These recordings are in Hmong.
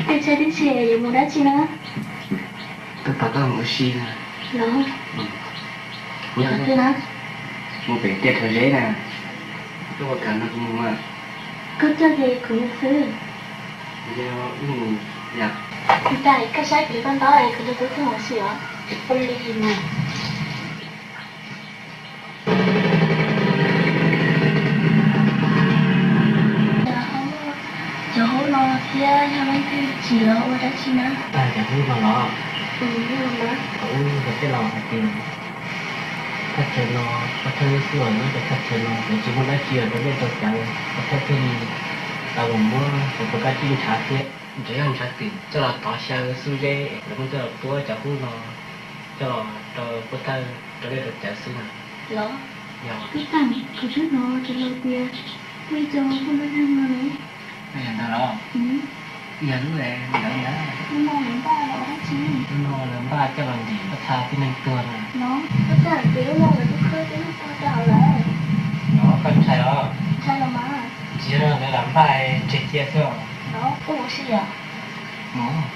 Tej tsheb tib si yuav mus dab tsi na? Tuaj pab koj mus ua si na. Los, mus pem tiaj rhawv zeb na. Tuaj ua kam no kuv mus mas. Koj coj ces kuv mus xwb. Yog wb mus yom. Tais, koj saib kuv li koj ntaub es kuv tus tub tuaj ua si os. Ua li mas. Cov hub no thiab yog leej twg tsis los ua dab tsi na? Cov hub no los? Thaum ub yog tej laus hais tias thaj chaw no, pov thawj xub los nyob rau thaj chaw no, lawv tsis muaj dab tsi los rau liaj rau teb, pov thawj thiaj li tau los muab cov tus kab tsib ntshav thiab ntshav yaj ntshav twm coj los tov xyaw xub zeb, lawv muab coj los tuab cov hub no coj los rau pov thawj rau liaj rau teb xwb na. Los, yog tub tag, kuv twb hnov cov laus tias muaj ib co poj npab neeg no ne. Yog ntawd los? Yog lub ntawd ntag. Lub no lawv npaj los dab tsi? Lub no lawv npaj coj los ntim pab txha tib neeg tuag na. Los, koj twb hais tias lub no lawv twb khwb tib neeg tuag rau hauv lawm. Los, koj ntshai los? Ntshai los mas. Tsis yog, lawv lam npaj tseg cia xwb. Los, ua si os. Mus.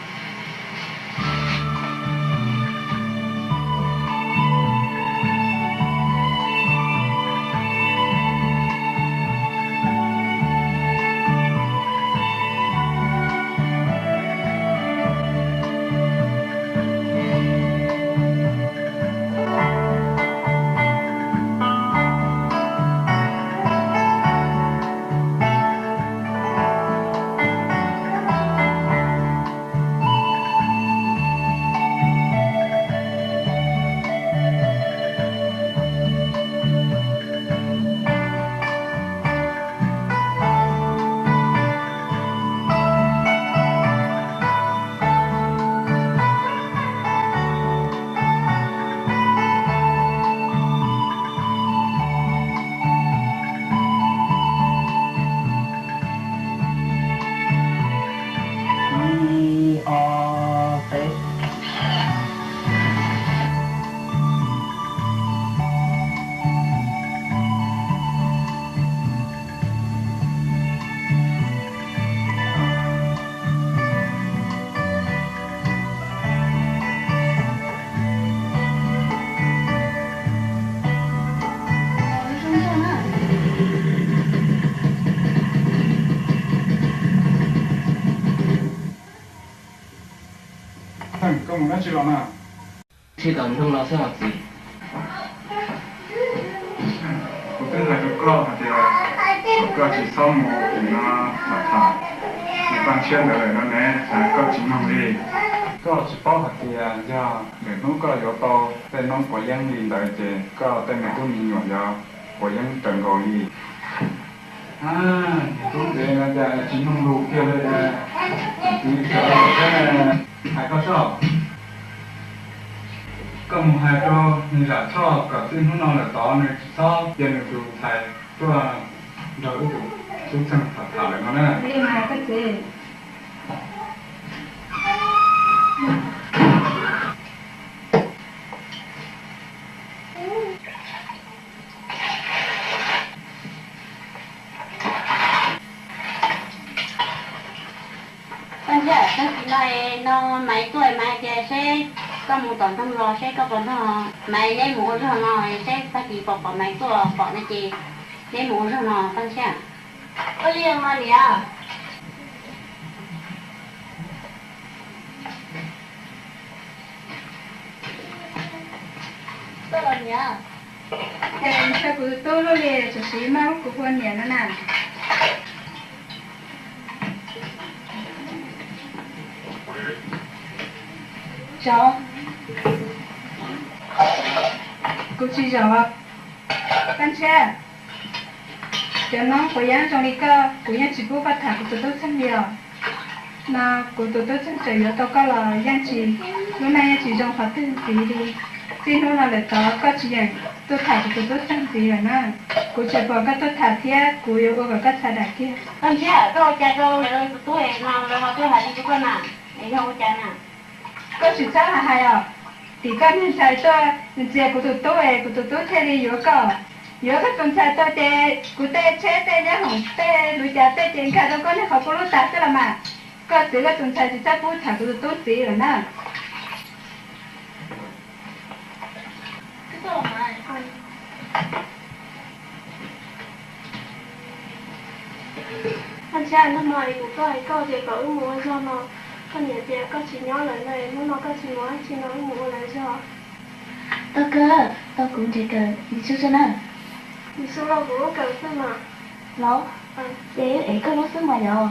Ib, ob, peb. Koj mus dab tsi los na? Txij tom ntoo los xwb os txiv. Kuv twb hais rau koj hais tias kom koj tsis txhob mus tim no tham tham tus poj ntshiab ntawd lawm no ne, koj tsis mloog li. Koj tsis paub hais tias yog lwm hnub koj yuav tau tej noob quav yeeb li ntawd ces koj tej me tub me nyuam yuav quav yeeb raws nkaus li. Tub ntev no cas tsis mloog lus kiag li. Hais koj soj, koj mus hais rau nws zam choj kom txij hnub no lawm tod nws tsis txhob cia nws tus ntxhais tuaj nrog wb tus tub Txeeg tham tham lawm no na. Koj ntsia, tag kis no no Maiv tuaj, Maiv hais tias seb koj mus tom ntoo los seb koj puas nrog Maiv neb mus ua zog no, seb tag kis pom pom Maiv tuaj pom no ces neb mus ua zog no koj ntsia. Ua li mas niam. Koj los niam. Ces ntshe kuv tus tub luaj li, tam sim mas kuv hu niam no na. Zaum, kuv tsis zaum. Koj ntsia, cov noob quav yeeb zoo li koj, kuv yeej tsis pub koj tham kuv tus tub Txeeg li os. No kuv tus tub Txeeg txawm yuav tau koj los yeej tsis, lub neej yeej tsis zoo qhov twg ntxiv li. Txij hnub no lawm tod koj tsis yeem tuaj tham kuv tus tub Txeeg ntxiv lawm na. Kuv tseem pom koj tuaj tham thiab kuv yuav ua kom koj txhav dam kiag. Koj ntsia, koj ua cas rau tus tub no lawv ho tuaj hais li rau koj na, es yog ua cas na? Koj tsis txhob hais os. Tim koj niag ntxhais tuaj ntxias kuv tus tub es kuv tus tub thiaj li yuav koj. Yuav koj tus ntxhais tau ces kuv tej tsheb tej nyob hoom tej lub cas tej ces nkag rau koj niag qhov pub lub tas xwb los mas. Koj txiv koj tus ntxhais tsis txawj pub tham kuv tus tub txiv lawm na. Koj ntshai nag hmo es kuv tuaj hais koj tias kom wb mus ua zog no, koj niam tias koj tsis nyob lawm no, hnub no koj tsis mus dab tsi no wb mus ua lawv zog. Tau kawg, tau kuv nrhiav kawm Yexus xwb na. Yexus los kuv lub kawm xwb mas. Los, ces wb ev koj lub xwb mas yog.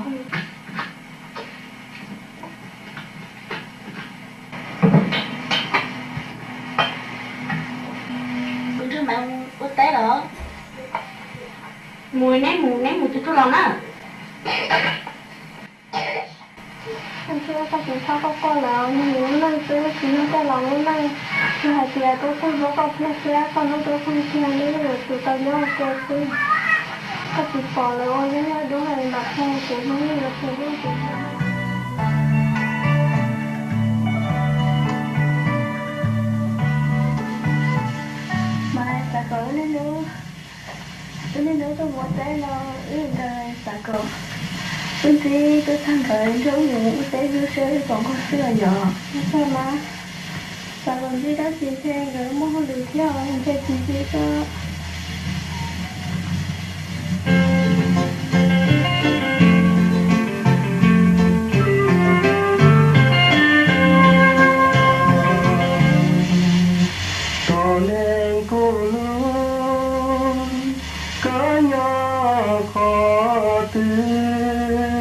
Kuv nrog Maiv mus ua teb los? Mus, neb mus, neb mus tus twg los na. Koj tsis txhob quaj quaj lawm, nws lub neej xwb, tsis yog tej laus lub neej. Yog hais tias tub txeeg hlub koj tiag thiab koj hlub tub txeeg tiag, neb yeej yuav tsum tau nyob ua ke xwb. Koj tsis pom lawv ua yeeb yaj dub nram txog kuv hnub nyoog yuav tsum hlub tus hlub. Mas xav kom wb niaj hnub, wb niaj hnub tuaj mus ua teb no, wb nkawd xav kom wb ntsib tub txeeg nkawd nrog wb mus ua teb hlub seb wb puas nquag xwb os yog. Xav kom ntsib dab tsi ntshe nkawd muaj hauj lwm thiab ntshe tsis ntsib xwb. Tus neeg kuv hlub, koj nyob qhov twg?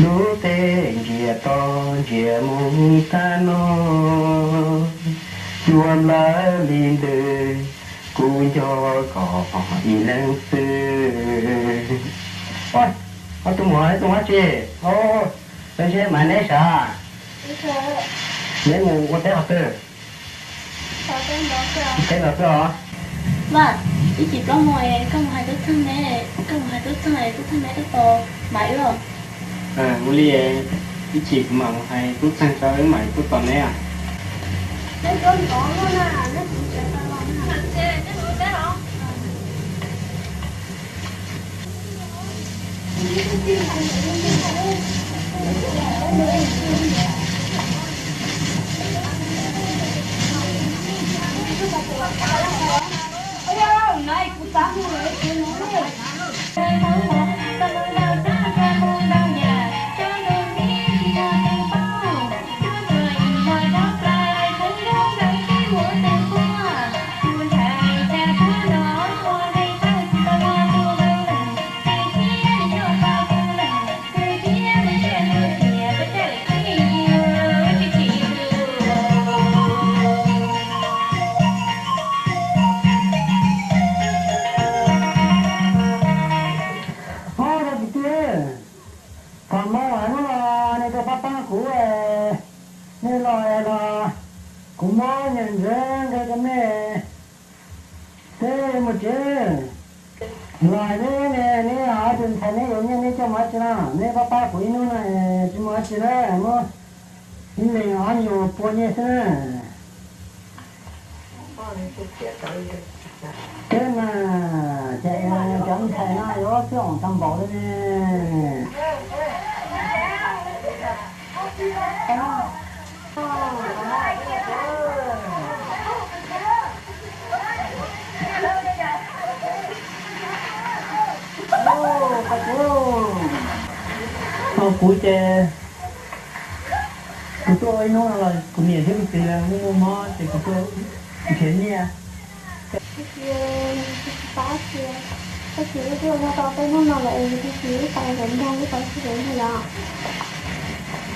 Lub teb ntsiag to ntsiag mus tag no, cua nplawg li ntws, kuv nco koj ib leeg xwb. Ob tug muam, neb mus dab tsi? Ntshe mas neb sav. Neb mus ua teb qhov twg? Teb no xwb os. Vaj, ib chim plaub moos koj mus hais tub txeeg ne, koj mus hais tub txeeg es tub txeeg neb tuaj tos Maiv wb os. Ua li, ib chim kuv mam mus hais tub txeeg tso wb mam tuaj tos neb os. Ob tug kwv tij, thaum no hnub no nej tuaj pab pab kuv, nej los los kuv muab nyiaj ntawv nqe rau nej, peb mus tsev. Los neb, neb ob tug ntxhais neb yuav nyiaj neb coj mus dab tsi na? Neb pab pab kuv ib hnub no tsis muaj dab tsi na, muab ib leeg ob nyuag pua nyiaj xwb na. Peb mas ces cov ntxhais no yuav xwb oom tag npaum li ne. Kuv ces kuv tuaj ua ib hnub no los kuv niam thiab kuv txiv lawv muaj muaj mob ces kuv tuaj nrhiav nyiaj. Tab sis tsis paub tias, tab sis wb twb ua zog tau peb hnub no lawm es tab sis wb xav kom nrog wb tau sib dev ntag yom.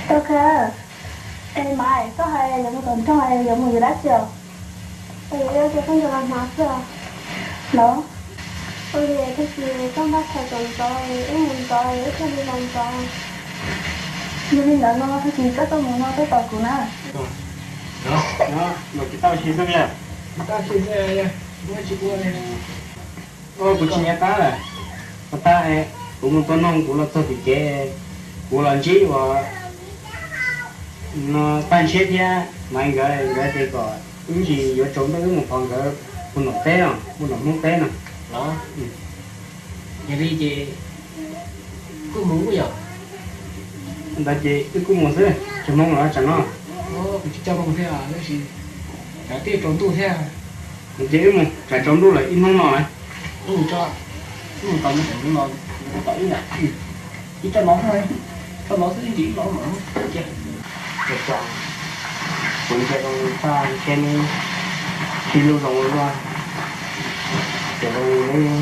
Tau kawg. Es Maiv, koj hais yuav mus tom nroog es yuav mus yuav dab tsi os? Es yuav cov khaub ncaws los hnav xwb os. Los, ua li tab sis koj npaj tshais kom ntxov es wb mus ntxov es wb thiaj li los ntxov. Yog li ntawd no tag kis koj tuaj mus no tuaj tos kuv na. Los tsis tau si xwb yog? Tsis tau si xwb, muaj tsis ua li. Kuv tsis nco qab lawm. Ua tab, kuv mus tua noog kuv los txog tim kev, kuv los ntsib uas no Paj Ntshiab thiab Maiv nkawd, nkawd tias kom ib ntsis yuav tsaus ntuj wb mus thov nkawd hu nom teb no, hu nom Hmoob teb no. Los, yog li ces kuj mus yom. Ntawd ces wb kuj mus xwb, tsis mus los tsam no. Kuv tsis coj mus thiab tab sis tsam twb tsaus ntuj thiab. Ces wb mus tsam tsaus ntuj lawm ib hnub no lawm. Wb mus tso, wb mus tau mus tseem no, tom ib yam, ib tsob no, tsob no xwb ntsis ib los mas cia. Kuv ntsia zoo li txaj ntshe neb sib hlub zoo ua luaj, ces zoo li neb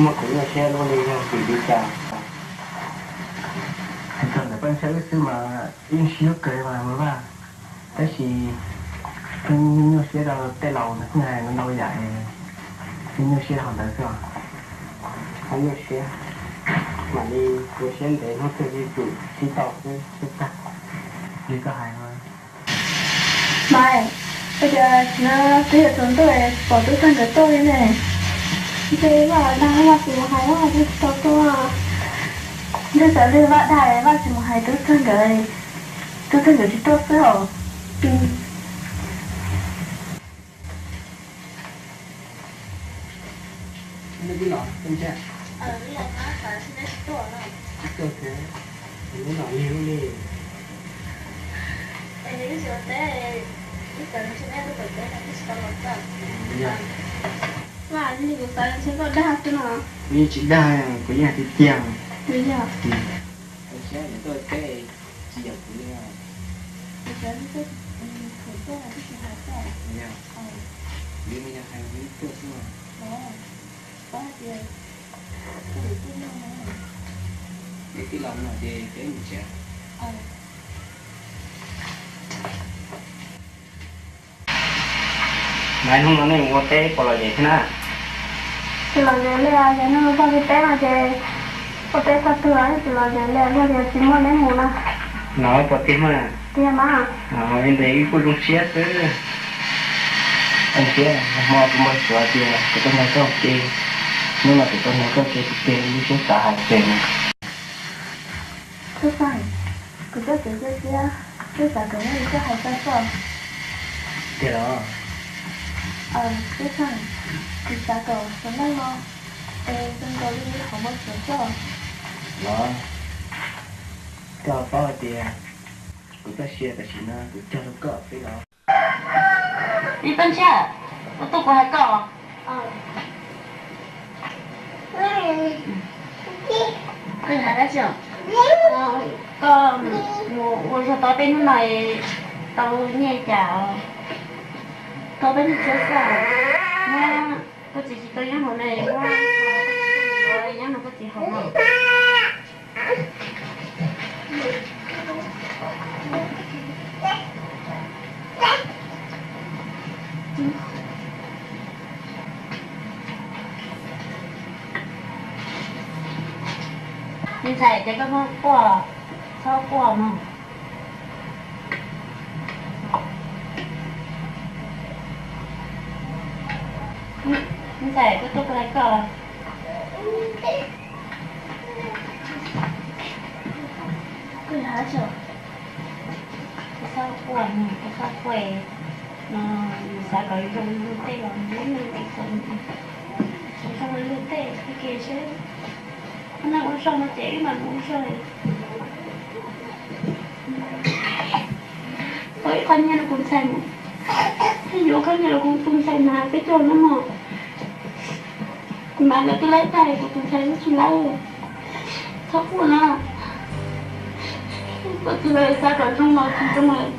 muaj kev nyuaj siab luaj li yog vim li cas? Txog ntawm peb ntshe wb xwb mas yeej sib hlub kawg mas Vaj, tab sis pheej nyuaj siab rau tej laus ntawd pheej hais ntau yam, pheej nyuaj siab rau qhov ntawd xwb os. Qhov nyuaj siab mam li ua siab ntev hnub twg li tsum sib tau xwb xwb tag li koj hais no. Mas, ua cas tsis no twb yuav tsaus ntuj pom tub txawg nkawd tuaj li ne? Ntshe Vaj dag Vaj tsis mus hais Vaj twb tsis tau tuaj. Ntshe xav li Vaj dag Vaj tsis mus hais tub txawg nkawd, tub txawg nkawd tsis tuaj xwb os. Hnub no, hnub no lig li. Vaj, kuv xav ntshe koj dag xwb no. Kuv yeej tsis dag, kuv yeej hais tiag tiag. Yog. Tsis yog kuv li. Kuv xav ntshe koj thuam tuaj twb tsis hais koj. Yog. Kuv li no yog hais li tuaj xwb. Pab hais tias koj yuav tuaj noj no. Neb twb los no ces peb mus tsev. Nais, hnub no nej ua teb puas lom zem thiab na? Tsis lom zem li, ces nej ua txoj kev teb no ces ua teb txog twg los tsis lom zem li, yog tias tsis muaj neb mus na. No puas tiag mas? Tiag mas. Li ntawd wb kuj zoo siab xwb. Zoo siab, hmo kuv npau suav tias kuv tuaj nrog koj ua ke, hnub no kuv tuaj nrog koj ua ke tiag tiag, lub siab xav hais tias Tub Xeej, kuv txoj kev cia siab, twb xav kom nyob li koj hais txog txoj. Tiag los? Tub Xeej, kuv xav kom xyov neej no es zoo nkaus li qhov muaj txog txoj. Los, koj paub hais tias kuv txoj sia tam sim no kuv cog rau koj xwb los. Ib txoj ntsiab, koj tuaj kuv hais koj. Koj hais dab tsi? Koj mus ua zog tau peb hnub no tau nyiaj cas? Tau peb hnub tshua xwb. Koj txiv tsis tau nyob hauv na, muab nyob no koj txiv hauv no. Me ntxhais, ces koj muab quaj, txhob quaj mog. Me ntxhais, koj tuaj kuv hais koj. Koj hais tso. Koj txhob quaj, koj txhob quaj no, xav kom zoo li tej los, zoo li tej ua ke seb. Qhov no ua zog no ces wb mam mus ua zog. Tau ib qho nyiaj rau kuv ntxhais mus, yuav qho nyiaj rau kuv tus ntxhais mas peb caug no mog. Kuv mam lawv twb laib tag, kuv tus ntxhais twb tsis laib. Txhob quaj na. Koj txiv lawv xav kom zoo los tsis zoo lawm.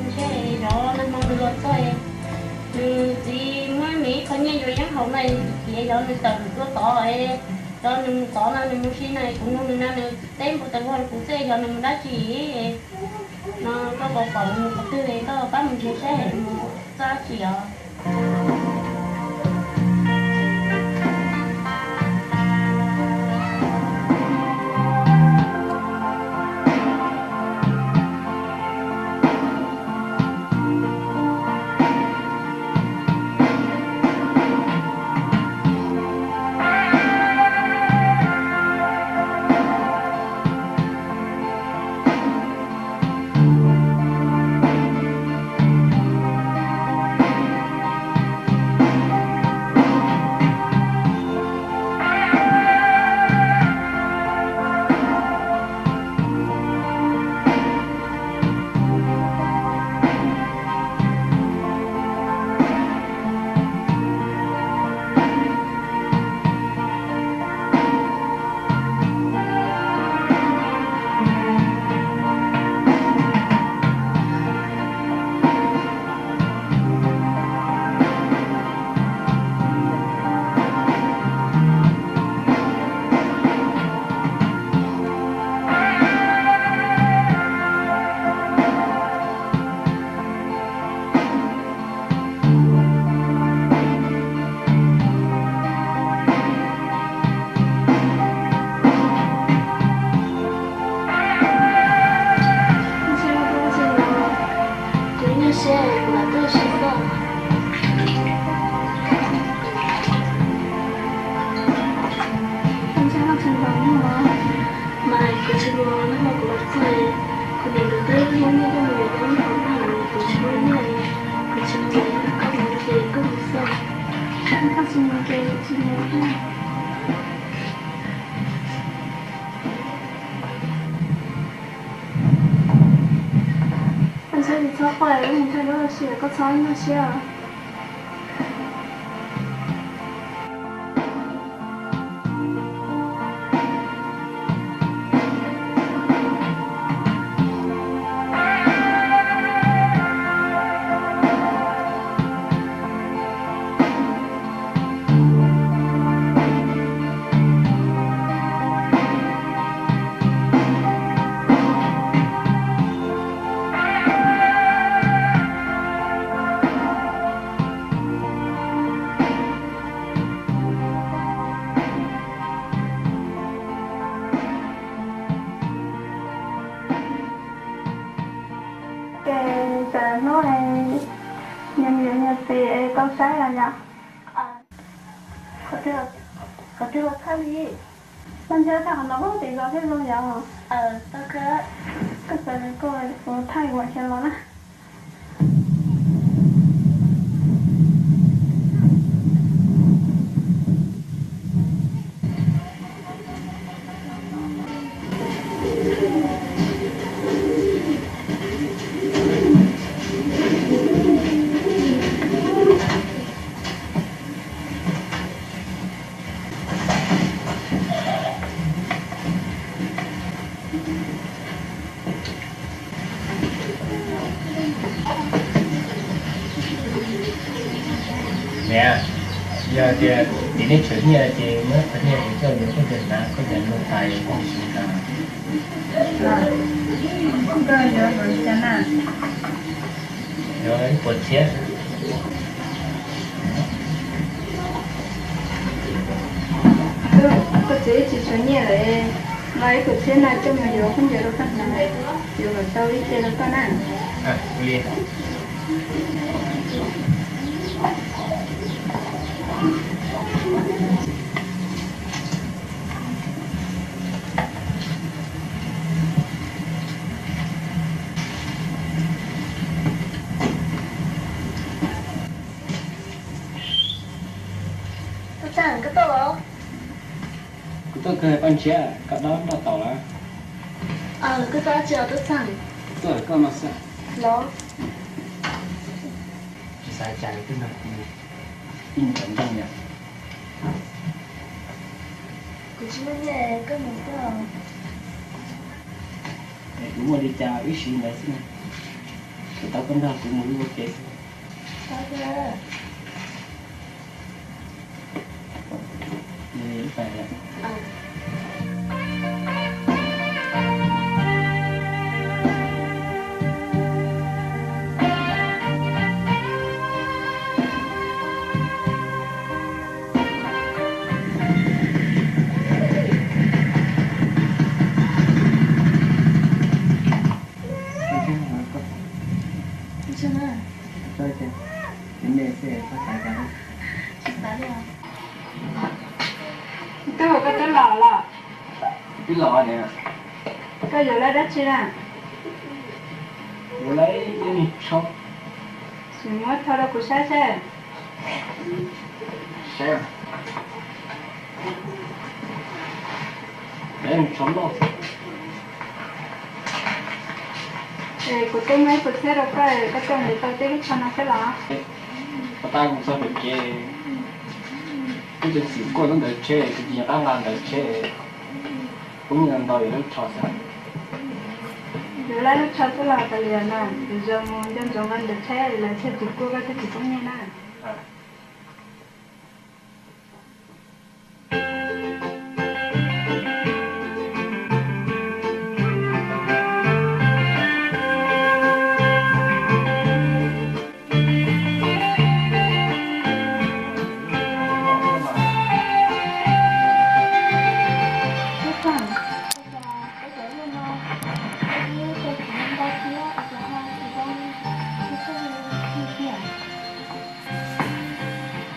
Ntshe yog nag hmo nws los txog, nws txiv muab nws ib qho nyiaj yuav yeeb haus na, nws txiv yog nws tawm mus dua tod, yog nws mus tod no nws mus si na, kuv nug nws no nws teb npua tas vog kuv xwb, yog nws mus dab tsi no, koj puas pom nws mus qhov twg, koj pab mus ntsia saib mus txog dab tsi os. Seb kuv mam tuaj seb xwb. Ntshai koj tsis ntaus nyuj los? Mas kuv tsis mus los, kuv los txog, kuv niam tus twb muab nyiaj coj mus yuav tau ib qho noj, kuv tsis muaj nyiaj, kuv tsis mus, koj mus ces koj mus xwb. Koj tsis mus ces kuv tsis mus thiab. Koj ntshai tsis txhob quaj, wb mus thaij duab ua si, koj txhob noj siab os. Ces tam hnub nyias yuav nyias tes es tau saib os yom. Qhov twg los thaij li? Koj ntsia thaij qhov no, tes zos thiab zoo yom. Koj xav li koj, kuv thaij kuv mam khiav los na. Niam, yog tias tim nej tshuav nyiaj ces muab qhov nyiaj ntawd coj yuav khaub ncaws hnav, khaub ncaws luaj tais koj siv hnav. Koj yuav hluav li cas na? Yuav ib puas txhiab. Koj txiv tsis tshuav nyiaj lawm, los ib puas txhiab no coj mus yuav khaub ncaws rau koj hnav, yuav kom tau ib ce rau koj na. Li. Tub Txeeg, koj tuaj los? Kuv tuaj kawg Paj Ntshiab, koj dob nroj tau lawm? Koj tuaj dab tsi os Tub Txeeg? Tuaj koj no xwb. Los, tsis xav cas li twb nrog kuv ib mus tom ntej yom. Kuv tsis muaj nyiaj, koj mus xwb. Es kuv muaj li cas wb siv ntawd xwb na. Kuv tau koj nrog kuv mus wb ua ke xwb. Tub, koj twb los los? Twb los niam. Koj yuav lawv dab tsi na? Yuav lawv ib niag tsho. Sim muab tho rau kuv saib seb. Saib. Lawv tsho loj. Es kuv twb muab ib puas txhiab rau koj, koj coj mus tau tej lub tsho no xwb los? Koj tab mus txog pem kev, kuv tsis xim kuaj lub ntawd tsheb, kuv tsis nco qab nqa ntawd tsheb, kuv nyiam ntau yuav lub tsho xwb. Yuav lawv lub tsho xwb los kav liam na, tus zoo mus nco ntsoov nqa ntawd tsheb, lawv thiaj tsis kuaj koj thiaj tsis poob nyiaj na.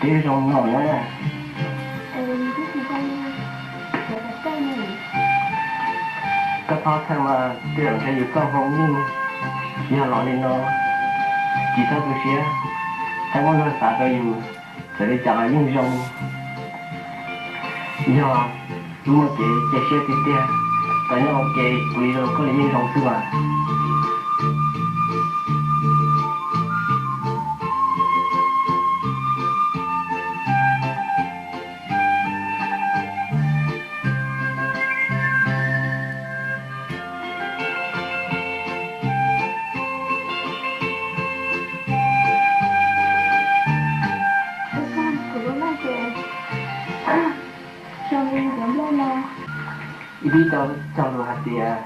Twb zoo no na. Koj txhob txhawj mas, tej zaum ntshe yus txoj hmoo yeej yog los li no. Tsis txhob tu siab, txhob muab luag xav rau yus, txawm li cas los yeej zoo. Yog wb muaj kev cia siab tiag tiag, tau nyob ua ke kuv li rau koj li yeej zoo xwb mas. Kuv lub neej ces zoo li cov nplej no. Ib tib tau cog lus hais tias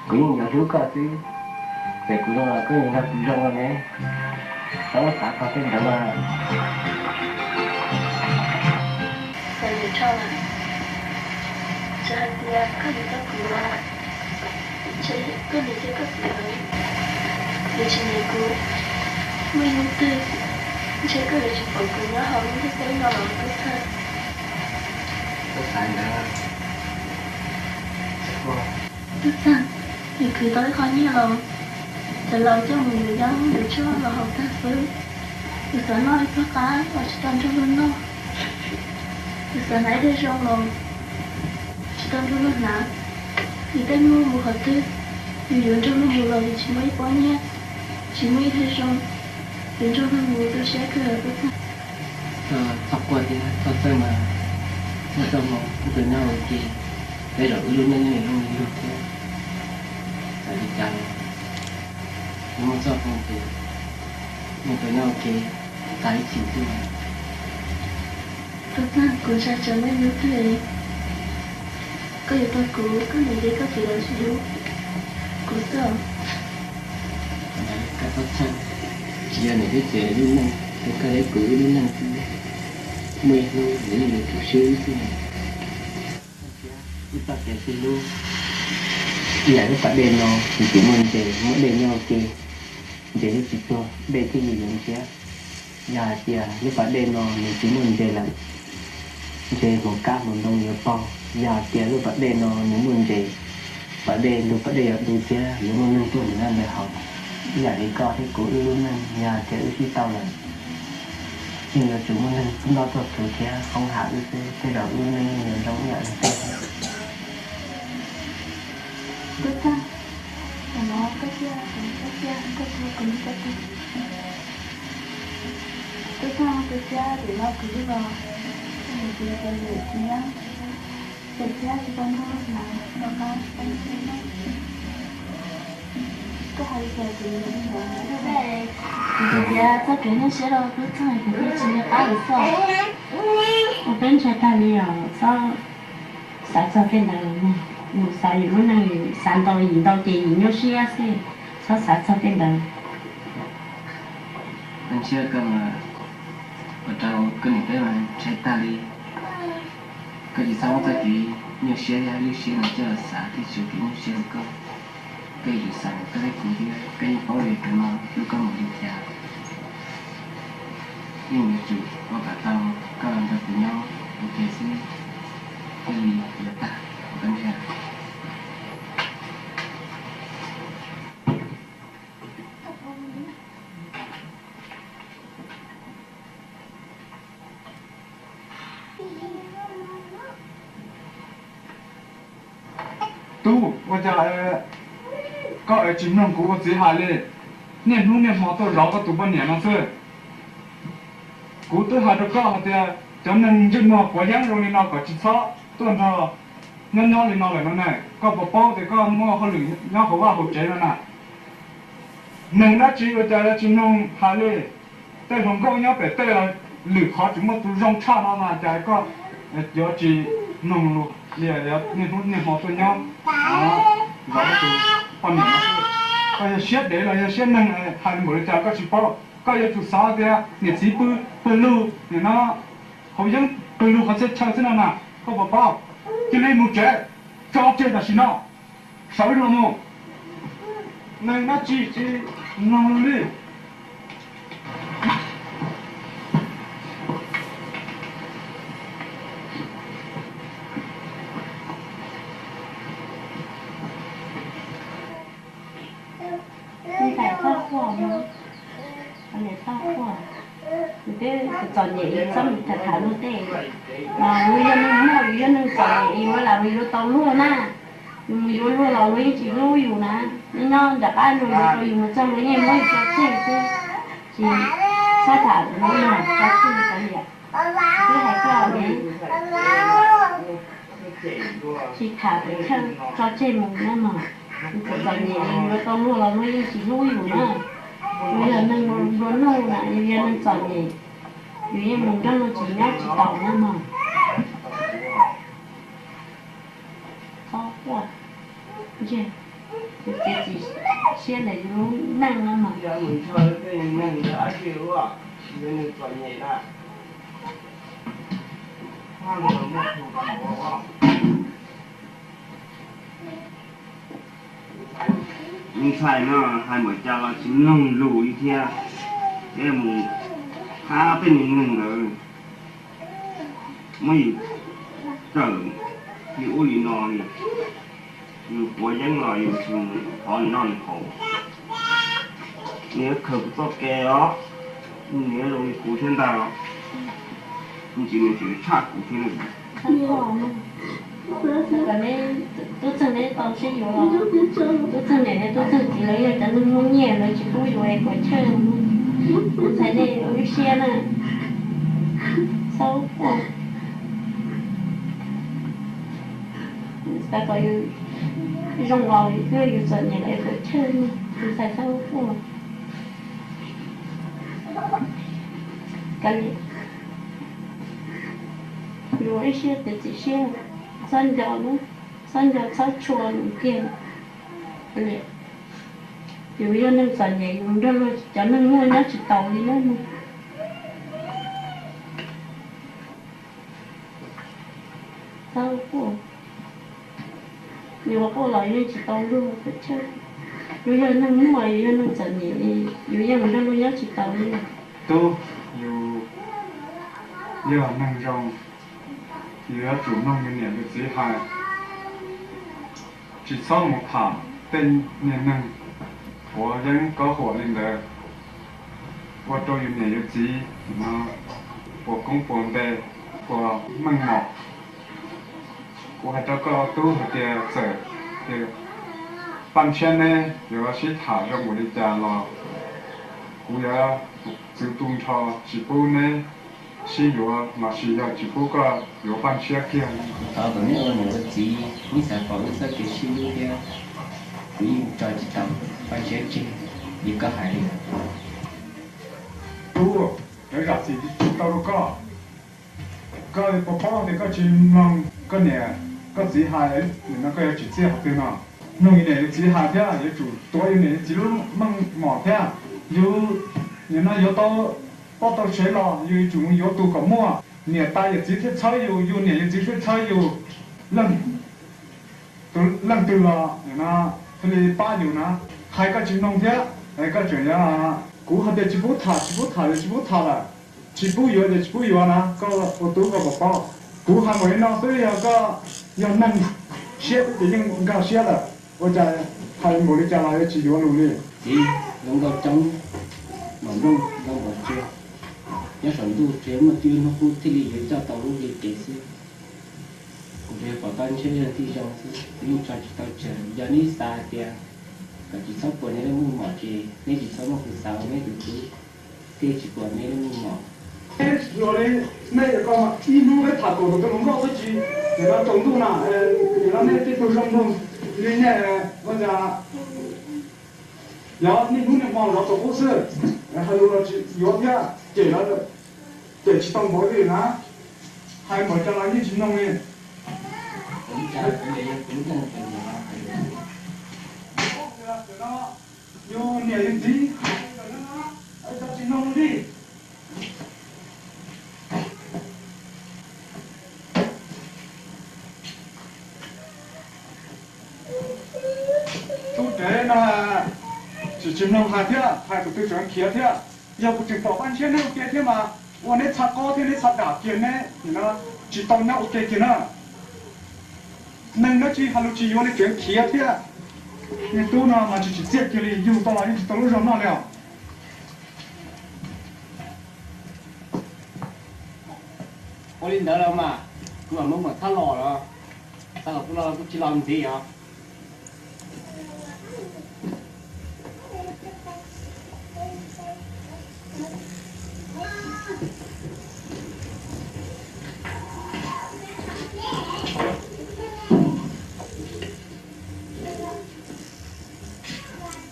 kuv yeej yuav hlub koj xwb, ces kuv zoo los koj yeej nrog kuv zoo no ne. Txhob xav txog tej ntawd mas. Xav yuav tso lawm, txawm hais tias koj yuav tau kuv los, ntshe koj niam thiab koj txiv lawv yuav tsis nyiam kuv. Muaj ib hnub twg ntshe koj yuav tsis pom kuv nyob hauv lub ntiaj teb no los Tub Txhawj. Koj xav ntawd, Tub Txhawj, yus khwv tau ib qho nyiaj los, cov laus coj mus yuav yaj yuav tshuaj los haus tag xwb. Yus xav noj ib pluag qab los tsis tau nrog luag noj. Yus xav hnav ib daig zoo los tsis tau nrog luag hnav. Yus tej muag mus qhov twg, yus yuav nrog luag mus los yus tsis muaj ib pob nyiaj, tsis muaj ib daig zoo, yuav nrog luag mus tu siab kawg Tub Txhawj. Txhob quaj thiab txhob txhawj mas, muaj txoj hmoo wb tau nyob ua ke, tej zaum wb lub neej yeej zoo li lug thiab. Txawm li cas los wb muaj txoj hmoo ces wb tau nyob ua ke tas ib txhis xwb mas. Tub Txhawj, kuv ntshai tsam muaj ib hnub twg koj yuav tau kuv, koj niam thiab koj txiv lawv tsis hlub kuv xwb os. Koj txhob txhawj, tsis yog niam thiab txiv lub neej, yog koj thiab kuv wb lub neej xwb. Muaj ib hnub nws yeej yuav tsum swb wb xwb. Wb txoj kev sib hlub, ib yam lub pas dej no, nws tsis muaj ntses, muaj dej nyob ua ke, ntses thiaj tsis tuag, dej thiaj li yuav ntsiag. Yog hais tias lub pas dej no nws tsis muaj ntses lawm, ntshe hmoov kab hmoov ntoo yuav paug. Yog hais tias lub pas dej no nws muaj ntses, pas dej ntug pas dej yuav du thiab yuav muaj neeg tuaj mus nyob ntawd haus. Ib yam li koj thiab kuv wb lub neej, yog hais tias wb sib tau lawm, yeej yuav tsum muaj neeg tuaj noj tuaj txhuv thiab hoob ham wb xwb, tej zaum wb lub neej yeej yuav zoo ib yam li tej. Tub Txhawj, tam no koj cia, koj cia, koj cia, kuv nrog koj cia. Tub Txhawj, kuv cia, tam no kuv los, koj mus txiv cov lwm tsis nyob, ces thiab tsis tau nrog luag hnav rau qab peb noj. Koj hais li cas kuv yuav li ntawd. Kuv tias txoj kev nyuaj siab rau Tub Txhawj kuv thiaj tsis nco qab lawm xwb. Ua peb ntshai tag li os, txhob xav txog tej ntawd. Mus xav yus lub neej, xav ntau yim ntau ces yim nyuaj siab xwb, txhob xav txog tej ntawd. Koj ntshai koj mas ua rau koj niam peb mas ntshai tag li. Koj tsis txhob muab txoj kev nyuaj siab thiab hlub siab no coj los xav thiab tsuav kev nyuaj siab rau koj. Koj yuav tsum xav kom koj thiab kuv thiab koj yeej paub li tus no hlub koj mus li cas. Yeej yuav tsum ua kom tau koj los nrog kuv nyob ua ke xwb thiaj li yuav tag, koj ntshai. Tub, ua cas koj es tsis mloog kuv ua txiv hais li? Niaj hnub niaj hmo tuaj zov koj tus poj niam no xwb. Kuv twb hais rau koj hais tias cov neeg ntsej muag quav yeeb zoo li no kom tsis txhob tuaj nrog nyob nyob li no lawm no ne. Koj puas paub tias koj muaj hauj lwm nyob hauv vaj hauv tsev no na? Neeg dab tsi ua cas yuav tsis mloog hais li? Tej hluas nkauj nyob pem tej los lwm qhov tseem muaj tus zoo tshaj no mas cas koj yuav tsis mloog lus li, niaj hnub niaj hmo tuaj nyob zov koj tus poj niam no xwb. Koj yog siab dev los yog siab neeg hais npaum li cas koj tsis paub. Koj yuav tsum xav tias niam txiv pw, pw lug nim no haus yeeb pw lug qhov txhia chaw xwb no na, koj puas paub? Cia li mus tsev, tso tseg tam sim no, sawv los mus. Neeg dab tsi tsis mloog lus li. Yus twb txom nyem yus txhob mus tham tham luag tej, mas yus yog neeg muaj yus yog neeg txom nyem yus lam mus yuav tau luag na. Yus mus yuav luag los luag yeej tsis hlub yus na. Nyob nyob nram qab no yus rau yus mus txog luag yeej muab yus tso tseg xwb. Tsis txhob tham luag tso tseg kav liam. Twb hais koj ne, tsis tham pem thawj tso tseg mus na mog. Yus txom txom nyem yus yuav tau luag los luag yeej tsis hlub yus na. Yus yog neeg nplua nuj na, yus yog neeg txom nyem, yus yeej mus nrog luag tsis nyob tsis tau na mog. Txhob quaj, ntseg, yus txiav txim siab ntawm yus lub neej no mog. Ntxhais no hais npaum cas los tsis mloog lus li thiab, thiab mus hab tej niag neeg ntawd muab yus tawm li ub li no li. Yus quav yeeb los yus tsis mus thov nws noj nws haus. Nws yuav khaws kuv txoj kev os, nws yuav zoo li kuv thiab ntag os. Nws tsis, nws tsis tshaj kuv thiab. Tub Txeeg neb tau sib yuav los, Tub Txeeg niam thiab Tub Txeeg txiv lawv yog cov neeg muaj nyiaj lawv tsis pub yuav es puas chawj. Tus ntxhais nej ua ib siab na, txhob quaj. Xav kom yus zoo los twb yus txom nyem lawm es puas chawj. Tus ntxhais txhob quaj. Kav liam, yus ua ib siab txiav txim siab, txhob nco, txhob nco txhob tshua nws kiag. Kav liam, yus yog neeg txom nyem yus nrog luag cov neeg muaj nyob tsis taus li na. Txhob quaj, yus quaj los yeej tsis tau luag. Yus yog neeg muaj, yus yog neeg txom nyem, yus yeej mus nrog luag nyob tsis taus li. Tub, yus yog neeg zoo, yus yuav tsum mloog yus niam yus txiv hais. Tsis txhob mus tham tej niag neeg quav yeeb kob huam li ntawd, ua rau yus niam yus txiv no puas koob puas npe, puas meej mom. Kuv hais rau koj tub hais tias txawm tias Paj Ntshiab neb yuav sib tham zoo npaum li cas los kuv yuav txwv tu nrho tsis pub neb sib yuav los sis yog tsis pub koj yuav Paj Ntshiab kiag. Thov kom neb ua niam ua txiv, neb xav pom wb txoj kev sib hlub thiab, kuv yeej tso tsis tau Paj Ntshiab tseg li koj hais li. Tub, cov zam txim tsis tau rau koj. Koj puas paub tias koj tsis mloog koj niam koj txiv hais, nim no koj yuav tsim txiaj qhov twg no? Mloog yus niam yus txiv hais thiab yuav tsum tuav yus niam yus txiv lub meej mom thiab. Yus nim no yuav tau poj tau sev los yus yuav tsum mus yuav tus kom muaj. Niam tais yawm txiv thiaj txhawb yus, yus niam yus txiv thiaj txhawb yus. Leej, tus leej twg los nim no thiaj li pab yus na. Hais koj tsis mloog thiab, koj tseem yuav, kuv hais tias tsis pub tham, tsis pub tham ces tsis pub tham lawm, tsis pub yuav ces tsis pub yuav na, koj ua tub koj puas paub? Kuv hais npaum li no xwb yog koj yog neeg siab twb ces yeej nkag siab lawm, ua cas hais npaum li cas los yuav tsis yuav lus li. Txiv, zoo nkauj coob, maum nplooj zoo npaum tsuag, nyob saum ntuj tsuas yog muaj tib hnub qub thiaj li yuav coj tau lub ntiaj teb xwb. Kuv tsuas yog pom koj ntshe yog tij zoo xwb, kuv yeej tso tsis tau tseg. Yog neb xav hais tias kom tsis txhob pom neb lub meej mom ces neb tsis txhob muab kuv xav ua neb tus tub, thiaj tsis pom neb lub meej mom. Luag li nej koj ib hnub neb tham kaum tus hluas nkauj xwb tsis, nim no tsaus ntuj na, nim no nej tej tug zoo nraug li nej, ua cas yog niaj hnub niaj hmo zov tus qub xwb, hais lus los tsis yuav thiab, cem los cem tsis tau npaum li na, hais npaum cas los yeej tsis mloog li. Yus niam yus txiv hais tsis mloog li. Tub, tsev no tsis, tsis mloog hais thiab, hais tus twg tseem khiav thiab. Yog kuv tseem pom Paj Ntshiab neb ua ke thiab mas ua neb txha qob thiab neb txha dam kiag neb, tsis tau nyob ua ke kiag na. Neeg dab tsi hais lus tsis yuav li tseem khiav thiab. Niag tub no mas tsis tsim txiaj kiag li, yug tau los yeej tsis tau lub zog noj li os. Li ntawd los mas kuv mam muab muam txhab los los, txhab los kuv los kuv tsis los ntxiv os.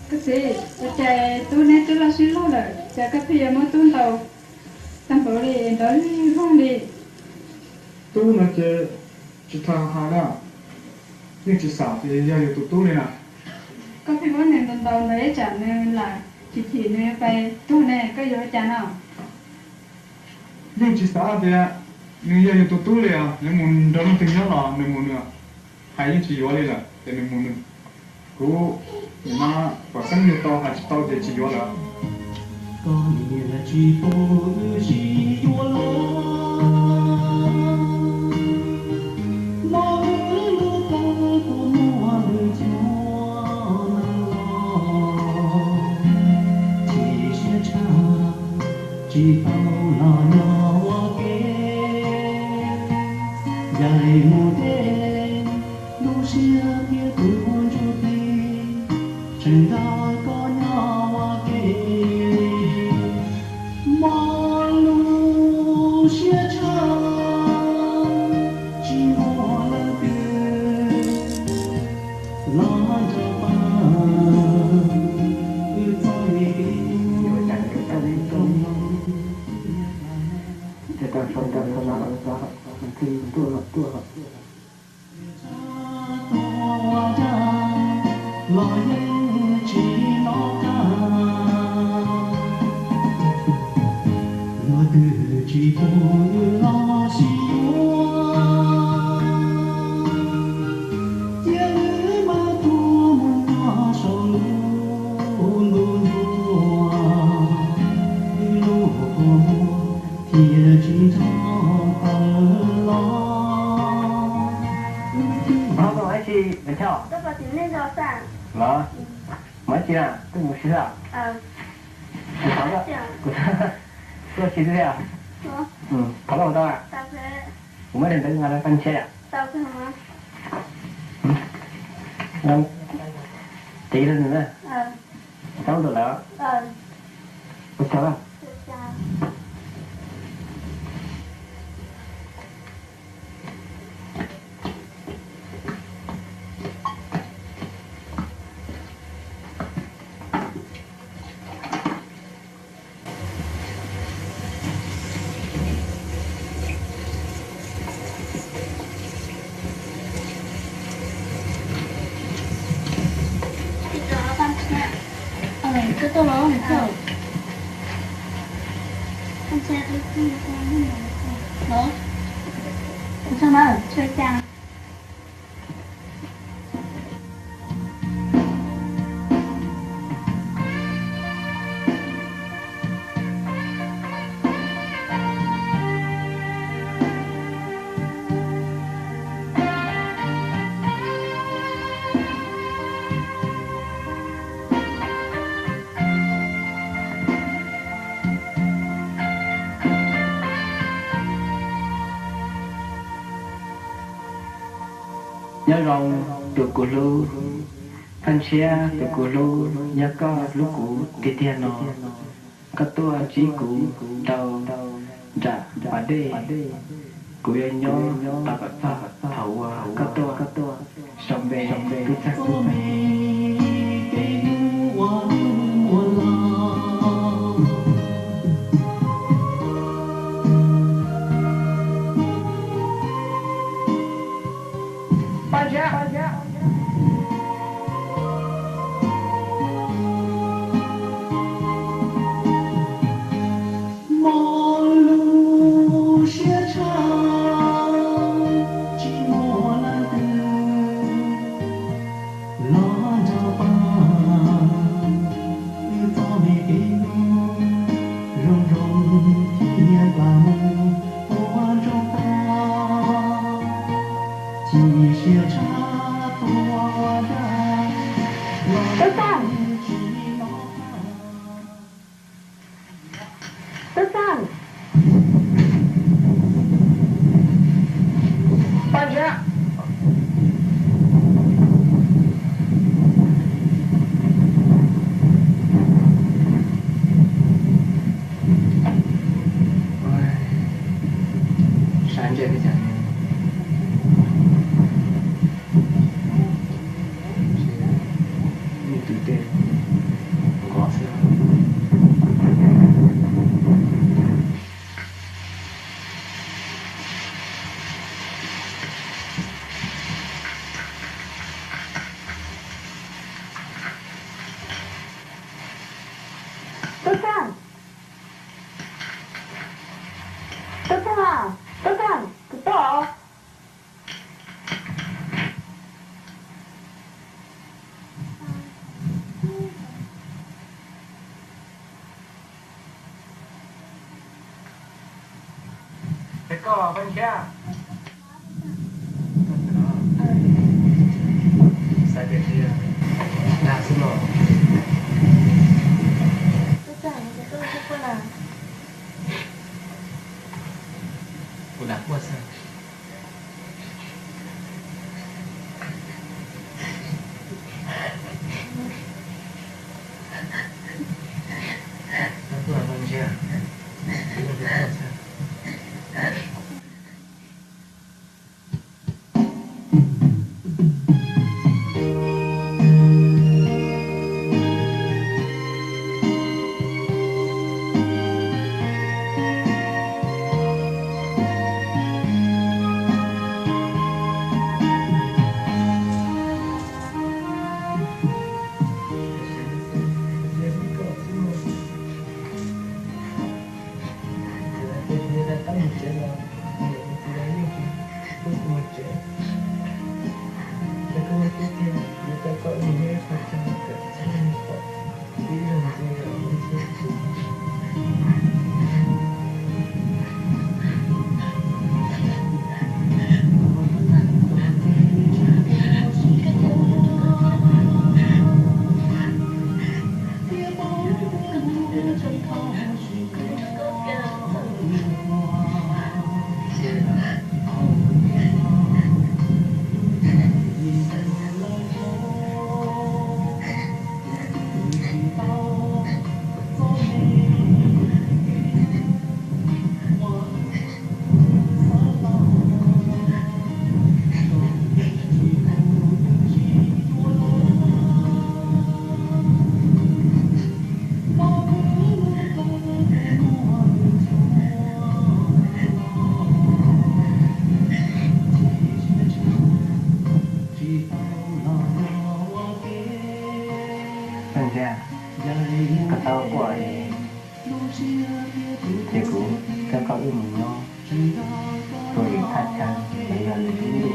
Koj txiv, ua cas tub neb twb loj sib loj lawm, cas koj pheej yuav muab tub ntaus tag npaum li ntawd li vog li? Tub no ces tsis tau hais na, yeej tsis xav tias yog yus tus tub li na. Koj pheej muab nws ntaus ntaus ntawd ib tsam nws lam chim chim nws pais tuag ne, koj yuav ua cas no? Yeej tsis xav tias nws yog yus tus tub li os, nws mus nrog leej twg nyob los nws mus nws hais yeej tsis yuav li lawm ces nws mus nws. Kuv nim no pom xeeb yug tau hais tsis tau ces tsis yuav lawm. Koj niam tsis pub wb sib yuav los, mob wb lub plawv puas muaj lwm cuab neeg los, chim siab tshaj tsis tau los nyob ua ke. Ncaim mus deb lub siab thiab tus ntsuj plig, tseem nrog koj nyob ua ke. Mob lub siab tshaj tsis muaj leej twg los nrog pab wb txoj kev hlub. Ces tau sau ntawv no los txog, tuaj tuaj. Los yeej tsis noj qab, luag twg tsis pub wb los sib yuav, cia wb mas tuaj mus nyob saum lub ntuj nruab, wb lub kua muag thiaj tsis nrog tawm los. Ov, koj mus dab tsi Vam Choj? Los, mus dab tsi na, tuaj mus si xwb. Kuv thov koj, kuv thov koj si xwb thiab. Thov koj mus tau na. Kuv muab daim ntawv nqa rau Paj Ntshiab yom. Ces rau nws na. Txhob ntawm lawm. Ua tsaug na. Koj tuaj los? Los, ua tsaug na. Nyob zoo tus kuv hlub, Paj Ntshiab tus kuv hlub, yog koj hlub kuv tiag tiag no, koj tuaj ntsib kuv rau nram pas dej, kuv yuav nyob tos kom txog thaum uas koj tuaj. Sau npe, tub txawg tub txawg. Mob lub siab tshaj tsis muaj leej twg los Tub Txeeg, Tub Txeeg, kuv tuaj. Es koj Paj Ntshiab, xav tias dag xwb los. Kuv dag quaj xwb. Koj txhob quaj, ces kuv coj koj wb mus nyob rau lwm thaj chaw uas yog lwm lub ntuj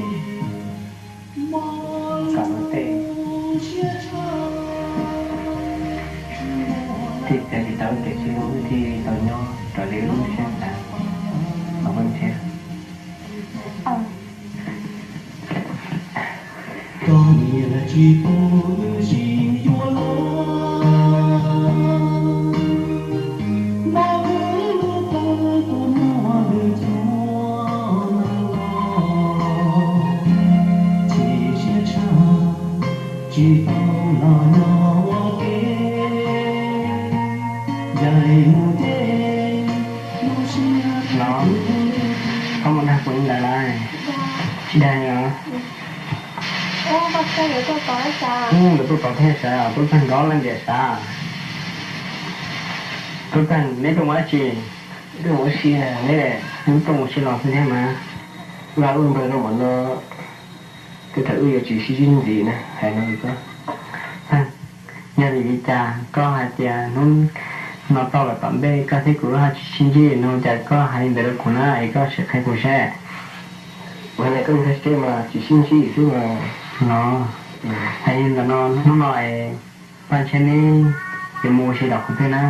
kom luag tej thiaj txav tsis tau kev sib hlub, wb thiaj li tau nyob raws li wb lub siab xav, os Paj Ntshiab. Koj niam tsis pub wb sib yuav los, npog wb lub plawv tuaj muaj lwm cov neeg los, chim siab tshaj tsis tau los nyob ua ke. Yaim mus ces lub siab no, koj mus dag kuv li ntawd lawm, tsis dag li os. Lawv tuaj tod thiaj sav, tuaj tag nrho leej tias sav. Tuaj tag neb tuaj ua dab tsi? Tuaj ua si, neb lub tuaj ua si los xwb thiab mas. Vaj ua npawg zoo npaum no, tej thaum wb yuav tsis sib ntsib ntxiv na, hais no rau koj. Yog li cas koj hais tias hnub no txog lawm tom ntej koj thiab kuv ho tsis sib ntsib no, cas koj hais li ntawd rau kuv na, es koj sim qhia kuv seb. Ua li koj nkag siab mas tsis sib ntsib xwb mas. No, hais li ntawd no, hnub no es Paj Ntshiab neb yuav mus ua si tom qhov twg na?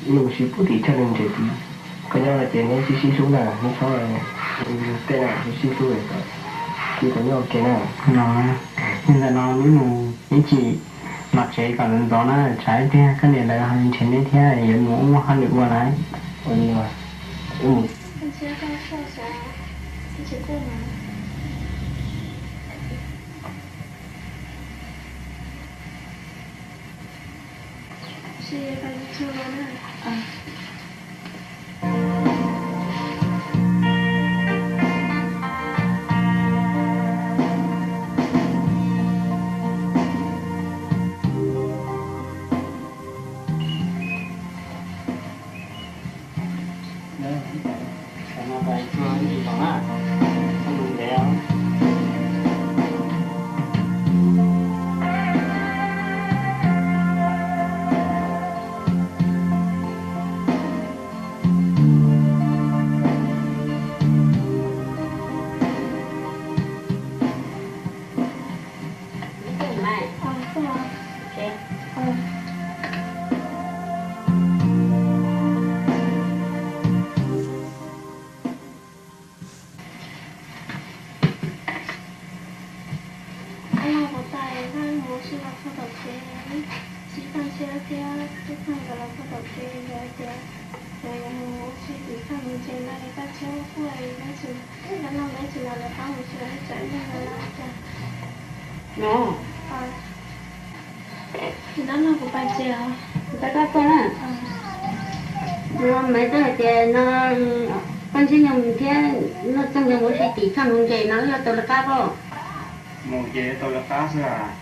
Mus ua si pub tim chaw ntses tid. Koj nyob ces neb sib sib hlub na, neb txhob tej na, sib sib hlub, sib tau nyob ua ke na. No, yog ntawm no neb mus ib chim los tsev kom ntxov ntxov na, tsam ib pliag koj niam lawv ho nrhiav neb thiab yuav mus ua hauj lwm ua lawm. Ua li, wb mus. Ua, tsis los lawv qab mus tsev, tsam ib pliag lawv los cas. No, tsis los no kuv pais tsev os. Kuv pais koj tuaj na. No Maiv Txawj hais tias no koj ntsib Nyob Mus thiab Nuj Txeeg nkawd mus ua si tim Choj Nuv Ntses no, wb yuav tau lawv qab pob? Mus ces yuav tau lawv qab xwb as.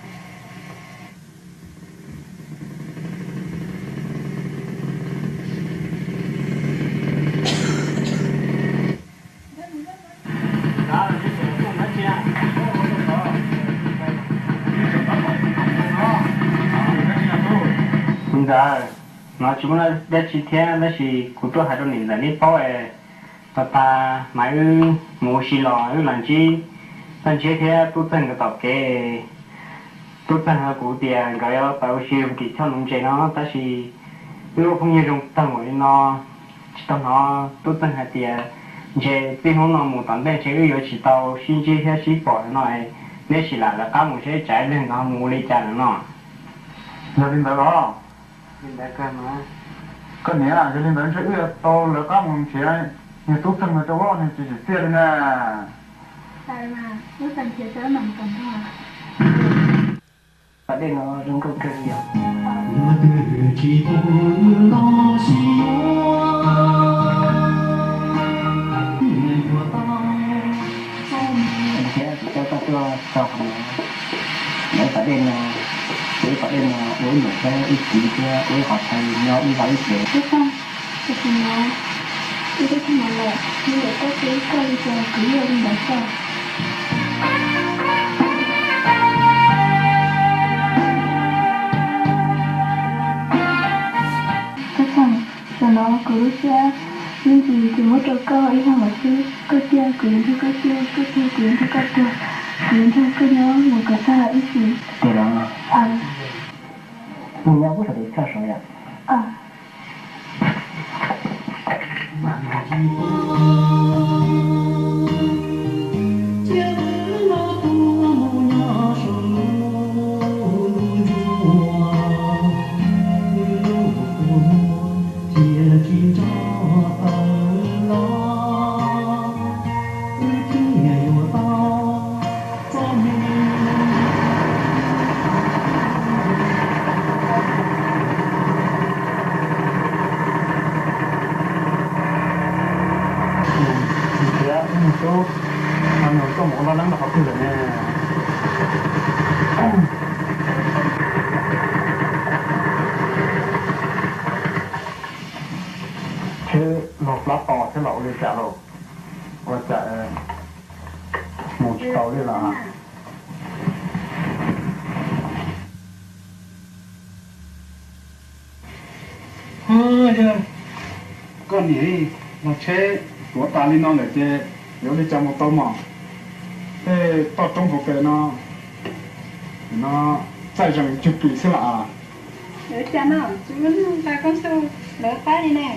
Kuv ntxawm, no tsis muaj dab tsi thiab tab sis kuv tuaj hais rau niam ntxawm neb paub es, pas tas mas wb mus ua si los wb los ntsib Txawj Ntshiab thiab Tub Txeeg nkawd tom kev. Tub Txeeg hais kuv tias nkawd yuav pais ua si tim Choj Nuv Ntses no tab sis wb ua phooj ywg zoo tag npaum li no, tsis tau hnov Tub Txeeg hais tias ntshe txij hnub no mus tom ntej ntshe wb yuav tsis tau sib ntsib thiab sib pom no, neb sim lam lawv qab mus seb tsam ib pliag nkawd ho mus ua li cas lawm no. Yog li ntawd los? Koj niam, yog li ntawd ntshe wb yuav tau lawv qab mus nrhiav niag Tub Txeeg no rau ob niag tsis tsim txiaj li na. Pas dej no zoo nkauj kawg li yom. Thiab kuv coj koj tuaj txog qhov no, lawv pas dej no, ua ib pas dej no ua ib niam thiab ib txiv thiab ua ib qhov chaw nyob ib vaj ib tsev. Tab sis no, ib tug tag no lawm, ib ntawm koj thiab koj li cas kuv yeej ua li ntawd xwb. Koj txhob, zaum no kuv lub siab ib ntsis ces muab rau koj ib leeg lawm xwb. Koj ciaj kuv yuav nrog koj ciaj, koj tuag kuv yuav nrog koj tuag, kuv yuav nrog koj nyob mus kom tag ib sim. Tiag los? Mus nyob pub saum tes tshaj saud yom. Thiab ib tug tub, no nws tuaj mus ua laj leeb rau qhov twg lawm ne? Tsheb laug plab to thiab los ua li cas lauj? Ua cas mus tsis tau li lawm? Yog koj niam, los tsheb tuav tas li no lawm ces yuav ua li cas mus tau mog? Tej toj roob hauv pes no, no txaij zees cug pim xwb las. Yuav ua cas no, tsis muaj neeg nqa koj xub lawv qab li ne.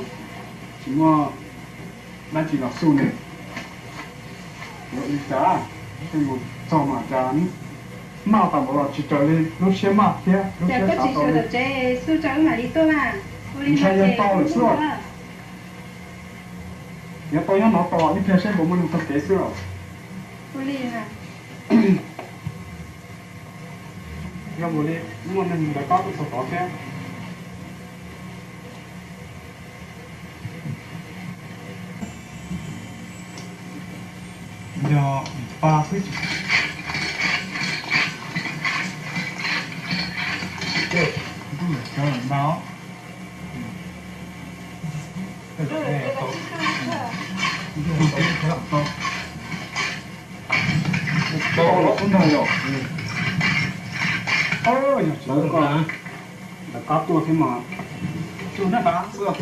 Tsis muaj dab tsi los xub ne. Yuav ua li cas, mus txog mas cas maj tas npaum los tsis raws li lub siab maj thiab lub siab xav tau li. Koj tsis xyuas tom tsev xub tso wb mam li tuaj mas. Ntshai yuav tau lawm xwb. Yuav tau nyob no tos ib pliag seb puas muaj neeg taug kev xwb los. Ua li mas. Yog mus li muaj neeg lawv qab tuaj txog tod thiab. Yog pa xwb. Ntuj lawm cov lawm ntag. Tau los xub ntag yom. Yog tsis lawv qab tuaj thiab mas. Tsuj nab nrad xwb.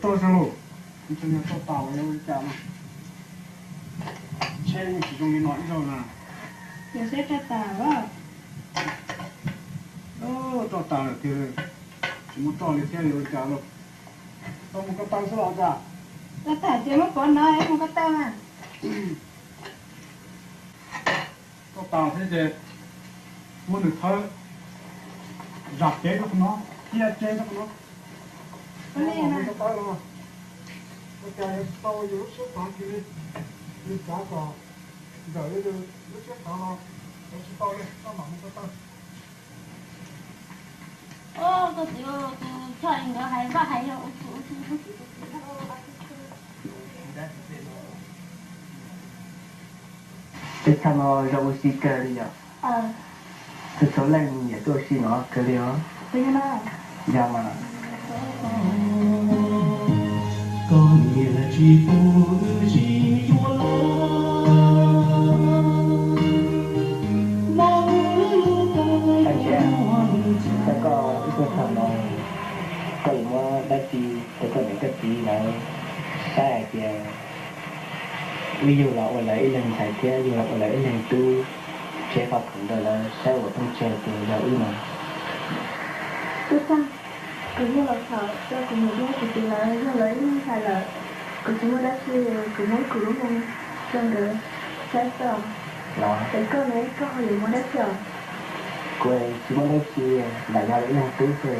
Toj zog, ntshe yog toj tas los yog ua li cas no. Tsheb yeej tsis zoo li no ib zaug na. Yog seb toj tas los. Toj tas lawm tiag, tsis muaj toj li thiab, yog ua li cas lauj? Tau mus ko taw xwb los cas? Toj tas ces muab pov no es mus ko taw mas. Toj tas thiab ces muab nws thawb zam kev rau qhov no, cia tseg rau qhov no. Ua li na. Ua cas yuav tsis tau yus lub siab xav kiag li, yus xav kom nkawm li yus lub siab xav los yuav tsis tau li, koj mam mus ko taw. Koj txiv, tus choj nkawd hais vaj hais yog ua tsis ua tsis ua tsis ua tsis. Peb txhaj no zoo ua si kawg li yom. Txhua txhua leej niam tuaj ua si no kawg li os. Yog mas. Koj niam tsis pub wb sib yuav los. Tag ntshe txog koj ib tug thaum no, koj yuav muab dab tsi rau koj niam koj txiv lawv saib hais tias wb yug los ua lawv ib leeg ntxhais thiab yug los ua lawv ib leeg tub, tseg qhov khoom rau lawv saib ua phooj tseg tias yog wb no. Tub Txaj, kuv yug los thaum rau kuv niam thiab kuv txiv lawv yug lawv ib leeg ntxhais lawm, kuv tsis muaj dab tsi, kuv muab kuv lub moo rau nkawd saib xwb. Los es koj ne, koj ho yuav muab dab tsi os? Kuv tsis muaj dab tsi, lam yog ib leeg tub xwb,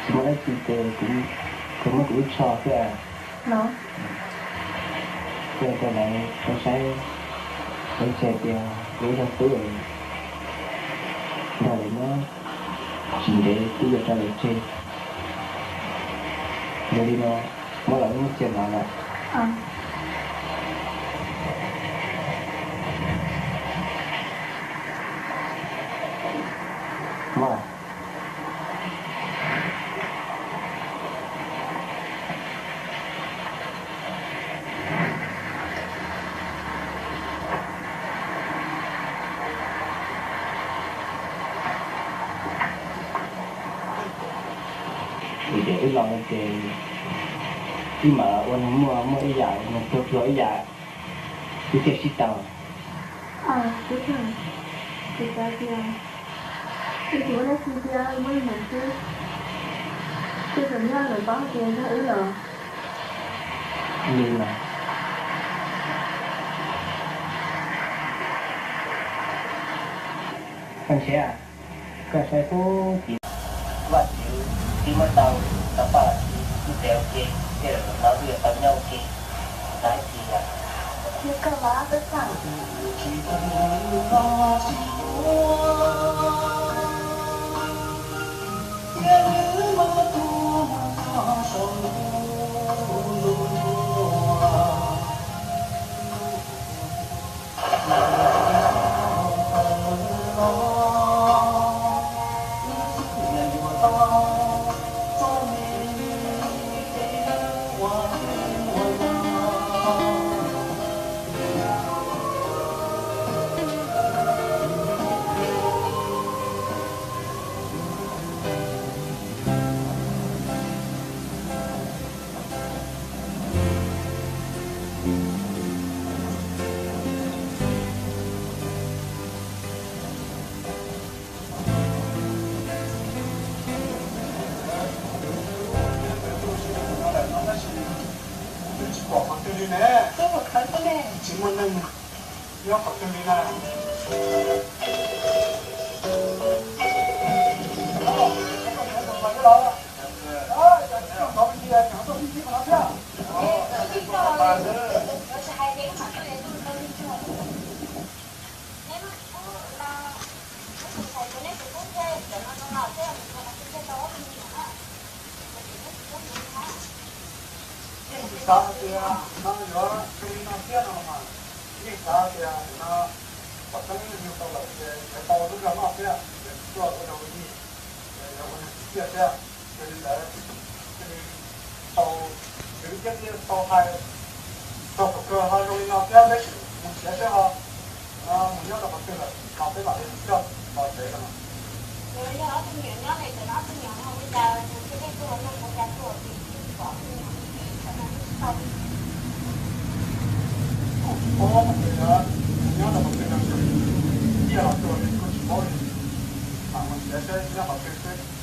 tsis muaj dab tsi ces kuv muab kuv lub tsho xwb. Los, kuv rau lawv saib, lawv ntshai tias kuv ib leeg tub, nrog lawv nyob tsis ntev twb yuav tso lawv tseg. Yog li no, muab los wb mus tsev no lawm. Muab. Vim tias wb los no ces wb mam ua neeg muaj, muaj ib yam, neeg pluag pluag ib yam, wb thiaj sib tau. Tub Txaj, kuv xav tias wb tsis muaj dab tsi thiab, wb muaj ib mus xwb, tej zaum nyob lawv paub tias yog wb los. Li mas, koj ntshe, koj saib puag tim Vajtswv twb muab tau rov qab los txi ib txhis ua ke, tej zaum no wb yuav tau nyob ua ke tau ib txhis lawm. Li koj mas Tub Txaj. Tsis pom qhov twg li ne. Tsis muaj neeg nyob qhov twg li na. Yeej tsis xav hais tias no yuav zoo li no thiab no mas, yeej xav hais tias no pom tseeb yug tau lawm ces yuav tau lub zog noj thiab, yuav tuaj ua dog ua dig, yuav ua neeg tsim txiaj thiab. Yog li ntawd, cia li tau, tau hais txog qhov kawg ho zoo li no thiab, peb sim mus nrhiav seb ho mus nyob rau qhov twg lawm, ho peb mam li coj los tsev no. Yog ob tug me nyuam nyob ne, cov ob tug me nyuam no ua cas mus nrhiav dej tuaj, noj mov cas tuaj, tsis pom ob tug me nyuam li. Kuv tsis paub hais tias nws nyob rau qhov twg no, tias los tsuas li kuv tsis paub li. Mas mus nrhiav seb nyob qhov twg xwb.